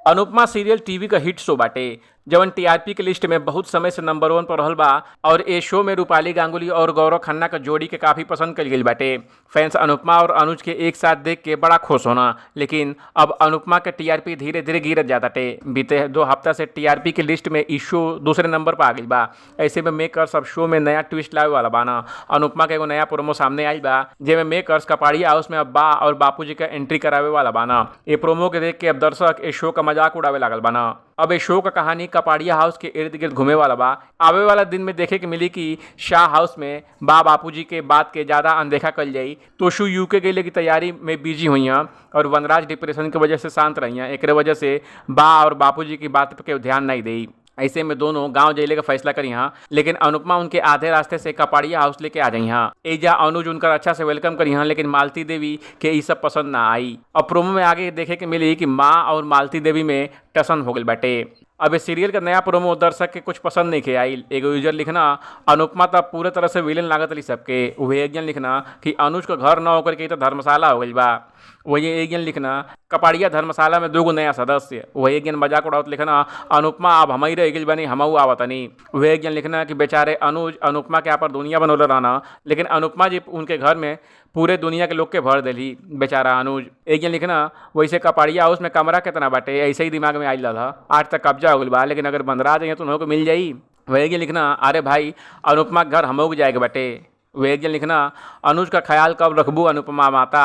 Anupama serial TV का hit शो बाटे, जवन टीआरपी के लिस्ट में बहुत समय से नंबर 1 पर रहल बा और ए शो में रूपाली गांगुली और गौरव खन्ना का जोड़ी के काफ़ी पसंद कल गई बाटे। फैंस अनुपमा और अनुज के एक साथ देख के बड़ा खुश होना, लेकिन अब अनुपमा के टीआरपी धीरे धीरे गिरत जाता। बीते 2 हफ्ता से टीआरपी के लिस्ट में ई शो दूसरे नंबर पर आ गई बा। ऐसे में मेकर्स अब शो में नया ट्विस्ट लावे वाला बाना। अनुपमा के एगो नया प्रोमो सामने आई बा, जेमे मेकर्स कपाड़िया हाउस में अब बा और बापूजी का एंट्री करावे वाला बाना। ये प्रोमो के देख के अब दर्शक इस शो का मजाक उड़ावे लागल बाना। अब इस शो का कहानी कपाड़िया हाउस के इर्द गिर्द घूमे वाला बा। आवे वाला दिन में देखे के मिली कि शाह हाउस में बा बापूजी के बात के ज़्यादा अनदेखा कल जाई। तोशु यूके गईले की तैयारी में बिजी हुई और वनराज डिप्रेशन की वजह से शांत रही। एक वजह से बा और बापूजी की बात के ध्यान नहीं देई। ऐसे में दोनों गांव जैले का फैसला करी हाँ, लेकिन अनुपमा उनके आधे रास्ते से कपाड़िया हाउस लेके आ जाई हाँ। एजा अनुज उनका अच्छा से welcome करी हाँ, लेकिन मालती देवी के ये सब पसंद ना आई। और प्रोमो में आगे देखे के मिली कि माँ और मालती देवी में टसन हो गई बाटे। अब इस सीरियल का नया प्रोमो दर्शक के कुछ पसंद नहीं के आई। एगो यूजर लिखना, अनुपमा तब पूरे तरह से विलेन लागत रही सबके। वही एक जन लिखना कि अनुज का घर न होकर के तो धर्मशाला हो गई बा। वही एक जन लिखना, कपाड़िया धर्मशाला में 2 नया सदस्य। वही एक जन मजाक उड़ावत लिखना, अनुपमा अब हम ही रह गई बनी, हमऊ आवतनी। वही एक जन लिखना कि बेचारे अनुज अनुपमा के यहाँ पर दुनिया बनौले रहना, लेकिन अनुपमा जी उनके घर में पूरे दुनिया के लोग के भर दिली बेचारा अनुज। एक जन लिखना, वैसे कपाड़िया हाउस में कमरा कितना बाटे, ऐसे ही दिमाग में आइल रहा, आज तक कब्जा हो गई बा, लेकिन अगर बंदरा जाइए तो उन्हों को मिल जाई। वही एक लिखना, अरे भाई अनुपमा के घर हमऊ जाएके बाटे। वही एक जन लिखना, अनुज का ख्याल कब रखबू अनुपमा माता,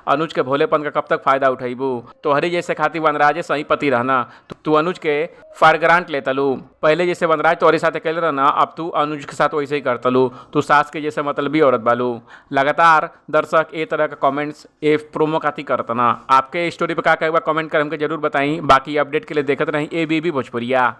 अनुज के भोलेपन का कब तक फ़ायदा उठेबू, तोहरी जैसे खातिर वनराजे सही पति रहना, तू अनुज के फॉर ग्रांट लेता लू। पहले जैसे वनराज तोहरे साथ अकेले रहना, अब तू अनुज के साथ वैसे ही करता लू, तू सास के जैसे मतलबी औरत बालू। लगातार दर्शक ए तरह का कमेंट्स ए प्रोमो खातिर करता ना। आपके स्टोरी पर का कहेगा कमेंट कर हमके जरूर बताई। बाकी अपडेट के लिए देखते रही ABB भोजपुरिया।